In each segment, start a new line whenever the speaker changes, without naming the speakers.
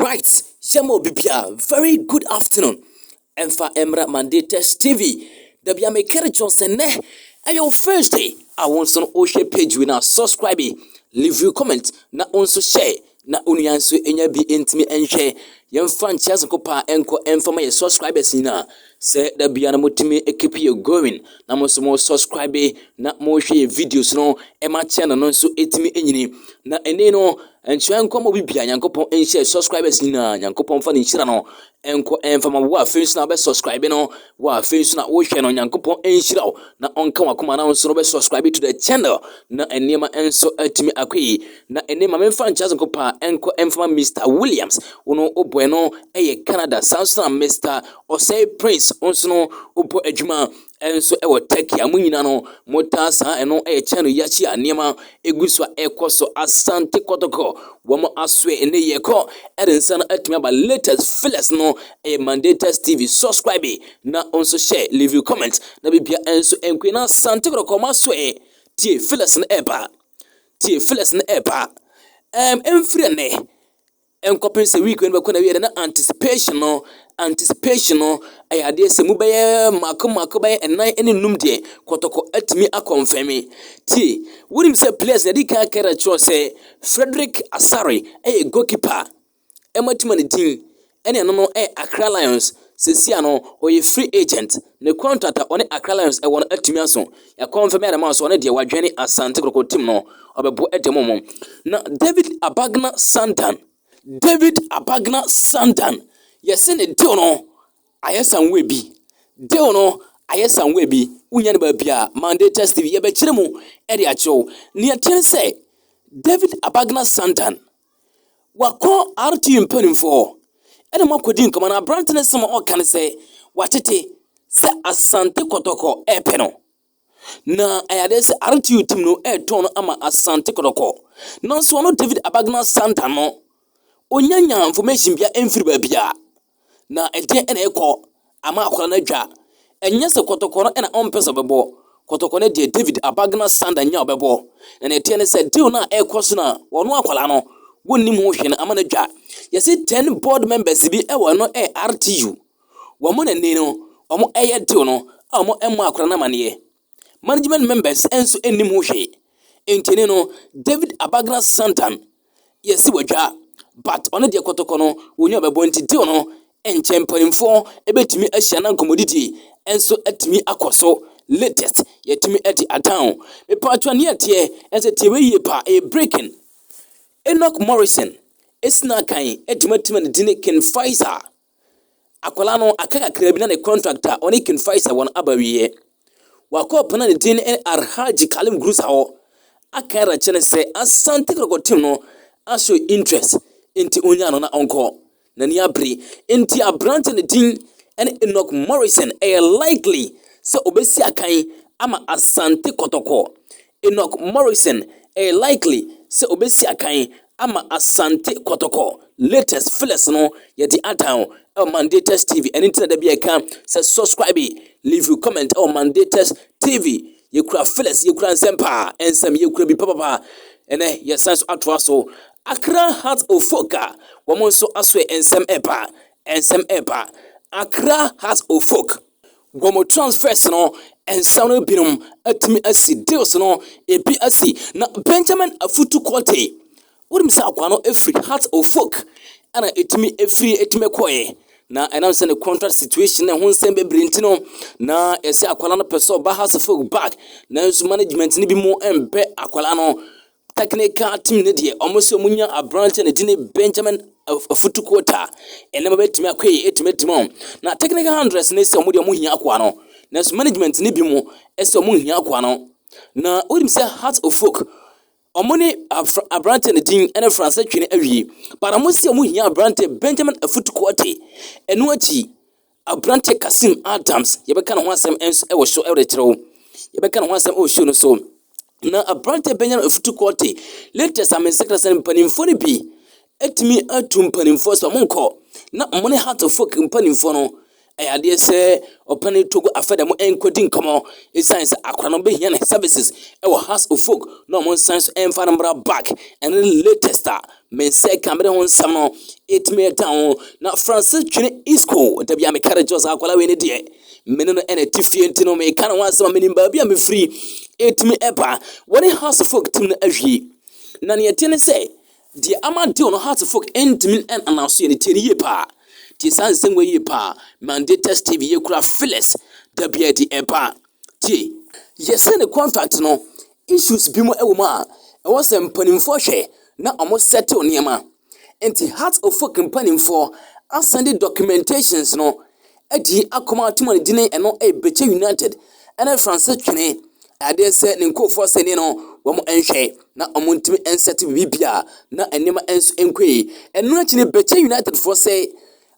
Right, yɛma obi bia very good afternoon. Ɛmfa mmra Mandatus TV. Dabi a mekere Johnson nɛ ɛyɛ wo first day a wo nso no wohwɛ page wei na subscribe, leave your comment na wo nso share na onua nso nya bi ntumi nhwɛ. Yɛmfa nkyia sonko paa ɛnkɔ ɛmfa ma yɛ subscribers nyinaa sɛ da bia no motumi keep yɛ going na mo nso mo subscribe na mohwɛ yɛ videos no ɛma channel no nso ɛtumi nyini. Na ɛnɛ no nkyia nkɔ ma obi bia. Nyankopɔn nhyɛ subscribers nyinaa, Nyankopɔn fa ne nhyira no ɛnkɔ ɛmfa ma wo. Afei nso na wobɛ subscribe no, wo afei nso na wohwɛ no, Nyankopɔn nhyira wo na ɔnka wakoma na wo nso no wobɛ subscribe to the channel na nneɛma nso atumi akɔ yi. Na ɛnɛ ma memfa nkyia sonko paa ɛnkɔ ɛmfa ma Mr Williams, wo no wobɔɛ no ɛyɛ Canada. Saa nso na Mr Ɔsɛe Prince, wo nso no wobɔ adwuma ɛnso ɛwɔ Turkey a mo nyinaa no motaa saa. Ɛno ɛyɛ channel yi akyi a nneɛma egu so a ɛkɔ so. Asante Kɔtɔkɔ wɔn asoɛ ɛnɛ yɛ kɔ ɛde nsa no atumi aba. Latest fillers no ɛyɛ Mandatus TV. Subscribe na nso share, leave your comment na bibia nso nkue. Na Asante Kɔtɔkɔ wɔn asoɛ, tie fillers no ɛɛba, tie fillers no ɛɛba. Ɛmfiri ɛnɛ nkɔpem sɛ week no bɛkɔ na wie na anticipation no ɛyɛ adeɛ sɛ mu bɛyɛ mako mako bɛyɛ ɛnan ne num deɛ Kɔtɔkɔ atumi akɔnfɛmi. Tie, wonim sɛ players na yɛde kan kɛrɛ kyerɛ sɛ Frederick Asare ɛyɛ goalkeeper ɛma tuma ne din ɛne ɛno no ɛyɛ Accra Lions. Sesia no ɔyɛ free agent, ne contract a ɔne Accra Lions ɛwɔ no atumi aso. Yɛakɔnfɛmi adama so ɔne deɛ wadwene Asante Kɔtɔkɔ team no ɔbɛbɔ ɛde mo. Na David Abagna Sandan, David Abagna Sandan, yɛsɛ ne deal no ayɛ sanwó bi, deal no ayɛ sanwó bi. Wonya no baabi a Mandatus TV yɛbɛkyerɛ mu ɛde akyerɛw. Nea kyerɛ sɛ David Abagna Sandan wakɔ RTU mpanimfoɔ ɛna mo akɔdi nkɔmɔ na aberante no sɛm a ɔka no sɛ watete sɛ Asante Kɔtɔkɔ ɛɛpɛ no na ɛyɛ adeɛ sɛ RTU team no ɛɛtɔn no ama Asante Kɔtɔkɔ. Nanso ɔno David Abagna Sandan no onyanya information bia ɛmfiri baabi a na ɛdeɛ ɛna ɛkɔ ama akwadaa no adwa. Ɛnyɛ sɛ Kɔtɔkɔ no ɛna ɔmpɛ sɛ ɔbɛbɔ Kɔtɔkɔ no deɛ, David Abagna Sandan nya ɔbɛbɔ na nea ɛteɛ ne sɛ deal no a ɛrekɔ so no a ɔno akwadaa no wɔnnim ho hwee no ama no adwa. Yɛsi 10 board members bi ɛwɔ no ɛyɛ RTU wɔn na ni no wɔn ɛyɛ deal no a wɔn ɛmmɔ akwadaa no amaneɛ. Management members nso nnim ho hwee. Ntini no David Abagna Sandan yɛsi wadwa, but ɔno deɛ Kɔtɔkɔ no wɔnyɛ ɔbɛbɔ nti deal no nkyɛn mpanimfoɔ bɛtumi ahyia na nkɔmmɔdidie nso atumi akɔ so. Latest yɛtumi de adan mepatwa ne yɛteɛ ɛsɛ tie wei yie pa. Ɛyɛ breaking: Enoch Morrison esina kan adwuma tim a ne din King Faisal. Akwadaa no aka kakra bi na ne contract a ɔne King Faisal wɔn aba wieɛ. Wakɔ pɔn a ne din ne Alhaji Kalim Gurusa hɔ aka ɛrɛ kyerɛ sɛ Asante Kɔtɔkɔ team no ahyɛ interest nti onya no na ɔnkɔ n'ani abere. Nti aberante ne din ne Enoch Morrison ɛyɛ likely sɛ obesi akan ama Asante Kɔtɔkɔ. Enoch Morrison ɛyɛ likely sɛ obesi akan ama Asante Kɔtɔkɔ. Latest fillers no yɛde adan ɛwɔ Mandatus TV. Ɛne ntina da bi ɛka sɛ subscribe, leave your comment ɛwɔ Mandatus TV. Yɛkura fillers, yɛkura nsɛm paa, nsɛm yɛkura bi papapa. Ɛnɛ yɛsan so atoa so. Accra Hearts of Oak a wɔn nso aso nsɛm ɛba, nsɛm ɛba. Accra Hearts of Oak wɔn transfers no nsɛm no binom atumi asi, deals no ebi asi. Na Benjamin Afutu Kɔte, wonim sɛ akwa no efiri Hearts of Oak ɛna etumi efiri etumi kɔɛ na ɛnam sɛ ne contract situation na ɛho nsɛm bebree nti no na yɛsɛ akwala no pɛ sɛ ɔba Hearts of Oak back, nanso management no bi mu mpɛ akwala no. Technical team ne deɛ ɔmo sɛ ɔmo nya aberante ne din Benjamin Afutu Kota ɛnɛma bɛtumi akɔ yi ɛtumi atumi ɔmo na technical handlers ne sɛ ɔmo deɛ ɔmo hia akoa no, nanso management ne bi mu ɛsɛ ɔmo hia akoa no. Na wonim sɛ Hearts of Oak ɔmo ne aberante ne din ɛne Francis Twene awie, but ɔmo sɛ ɔmo hia aberante Benjamin Afutu Kɔte. Ɛno akyi aberante Kasim Adams, yɛbɛka ne ho asɛm nso ɛwɔ so ɛwɔ kyerɛw, yɛbɛka ne ho asɛm ɛwɔ show no so. Na aberante Benjamin Afutu Kɔte, latest amensakra sɛ mpanimfoɔ no bi atumi atu mpanimfoɔ sɛ ɔmo nkɔ na ɔmo ne Hearts of Oak mpanimfoɔ no ɛyɛ adeɛ sɛ ɔpɛne Togo afɛ dɛm nkɔdi nkɔmɔ ɛsiane sɛ akora no bɛhia ne services ɛwɔ Hearts of Oak na ɔmo nsan so ɛmfa no mmra back. Ɛne latest a Me nsa ka mede ho nsɛm no ɛtumi ɛda ho. Na Francis Twene Isco, da bi a meka de kyerɛ sɛ akwadaa wei ne deɛ, mene no ɛna ɛte fie, nti no meka ne ho asɛm a menim baabi a mefiri ɛtumi ɛba. Wɔne Hearts of Oak team no awie, na neɛ ɛte ne sɛ deɛ ama deal no Hearts of Oak ntumi ɛnanaso yɛ ne tie ne yie paa. Tie saa nsɛm wɔ yie paa. Mandatus TV yɛkura Phyllis da bi a ɛde ɛba. Tie, yɛsɛ ne contract no issues bi mu ɛwɔ mu a ɛwɔ sɛ mpanimfoɔ hwɛ na ɔmo settle nneɛma, nti Hearts of Oak mpanimfoɔ asend documentations no adi akɔma atoma ne dini. Ɛno ɛyɛ Bechem United ɛne Francis Twene adeɛ sɛ ne nkurɔfoɔ sɛ ne no wɔn nhwɛ na wɔn ntumi nsɛte biribi a na nneɛma nso nkɔ yi. Ɛno akyi ne Bechem United foɔ sɛ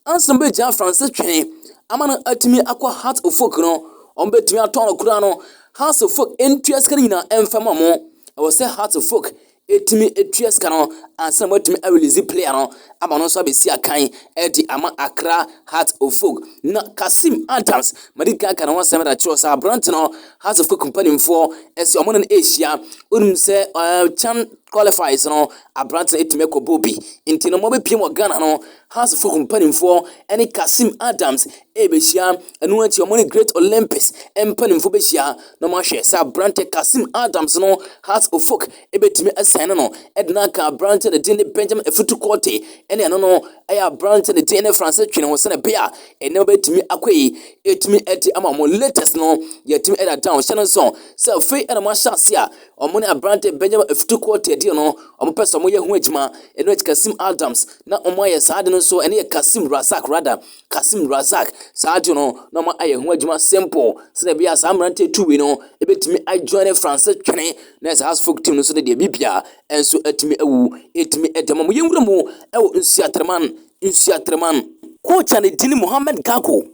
ansa bɛgya Francis Twene ama no atumi akɔ Hearts of Oak no, wɔn bɛtumi atɔn no koraa no, Hearts of Oak ntua sika no nyinaa ɛmfa ma mo. Ɛwɔ sɛ Hearts of Oak ɛtumi etua sika no ansa na wɔatumi arelease player no ama no nso abɛsi akan ɛde ama Accra Hearts of Oak. Na Kasim Adams, madi kan ka ne ho asɛm da kyerɛw sɛ aberante no, Hearts of Oak mpanimfoɔ ɛsɛ ɔmo ne no ɛrehyia. Onim sɛ CHAN qualifiers no, aberante no ɛtumi akɔ bɔ bi, nti no mɔbɛpiem wɔ Ghana no, Hearts of Oak mpanimfoɔ ɛne Kasim Adams ɛrebɛhyia. Ɛno akyi ɔmo ne Great Olympics mpanimfoɔ bɛhyia na ɔmo ahwɛ sɛ aberante Kasim Adams no, Hearts of Oak ɛbɛtumi ɛsɛn no ɛde no aka aberante ne din ne Benjamin Afutu Kɔte, ɛne ɛno no ɛyɛ aberante ne din ne Francis Twene ho, sɛne bea ɛnɛ bɛtumi akɔ yi ɛtumi ɛde ama ɔmo. Latest no yɛtumi ɛda down hyɛ no nso sɛ afei ɛna ɔmo ahyɛ ase a ɔmo ne aberante Benjamin Afutu Kɔte deɛ no, ɔmo pɛ sɛ ɔmo yɛ ho adwuma. Ɛno akyi Kasim Adams na ɔmo ayɛ saa de no nso, ɛne yɛ Kasim Razak, rather Kasim Razak, saa de no na ɔmo ayɛ ho adwuma simple, sɛdeɛ ɛbɛyɛ a saa mmeranteɛ tuwi no ɛbɛtumi ajoin Francis Twene na ɛsɛ Hearts of Oak team no nso de deɛ bibia ɛnso atumi awu ɛtumi ɛdɛm. Ɔmo yɛnwura mu ɛwɔ Nsuatreman. Nsuatreman coach a ne din Mohammed Gako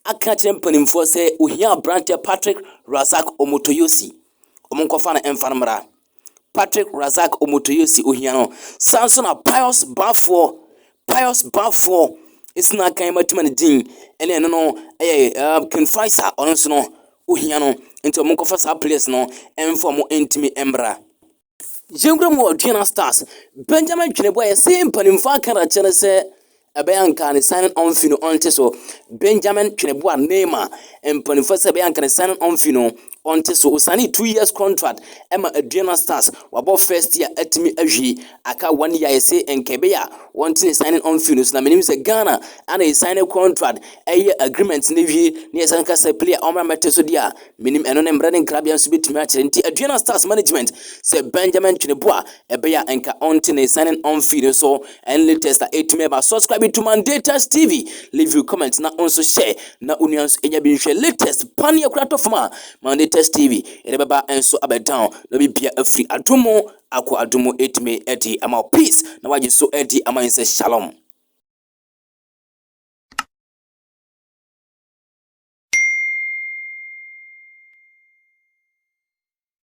aka kyerɛ mpanimfoɔ sɛ ohia aberanteɛ Patrick Razak Omotoyosi, ɔmo nkɔfa no ɛmfa no mmra. Patrick Razak Omotoyosi, ohia no. Saa nso na Pius Bafoɔ, Pius Bafoɔ esi n'akan matuma ne din, ɛne ɛno no ɛyɛ King Faisal, ɔno nso no ohia no, nti ɔmo nkɔfa saa players no ɛmfa ɔmo ntumi mmra. Yɛnwura mu wɔ Aduana Stars, Benjamin Tweneboa, yɛsɛ mpanimfoɔ aka na kyerɛ sɛ ɛbɛyɛ anka ne signing on fee no ɔnte so. Benjamin Tweneboa Neymar, mpanimfoɔ sɛ ɛbɛyɛ anka ne signing on fee no ɔnte so. Osane 2 years contract ɛma Aduana Stars, wabɔ first year atumi awie, aka one year. Yɛsɛ nka ɛbɛyɛ a wɔnte ne signing on fee no so, na menim sɛ Ghana ana yɛ signing contract ɛyɛ agreement no wie ne yɛsan ka sɛ player ɔmmra mɛte so deɛ a menim ɛno ne mmerɛ ne nkrabea nso bɛtumi akyerɛ. Nti Aduana Stars management sɛ Benjamin Tweneboa ɛbɛyɛ a nka ɔnte ne signing on fee no so. Ɛne latest a ɛtumi ɛba. Subscribe to Mandatus TV, leave your comment na nso share na onua nso ɛnya bi nhwɛ. Latest paneɛ kora tɔ fam a, Mandatus TV yɛde bɛba nso abɛdown na bibia afiri adomo akɔ adomo ɛtumi ɛde ama. Peace na wagye so ɛde ama yɛn sɛ shalom.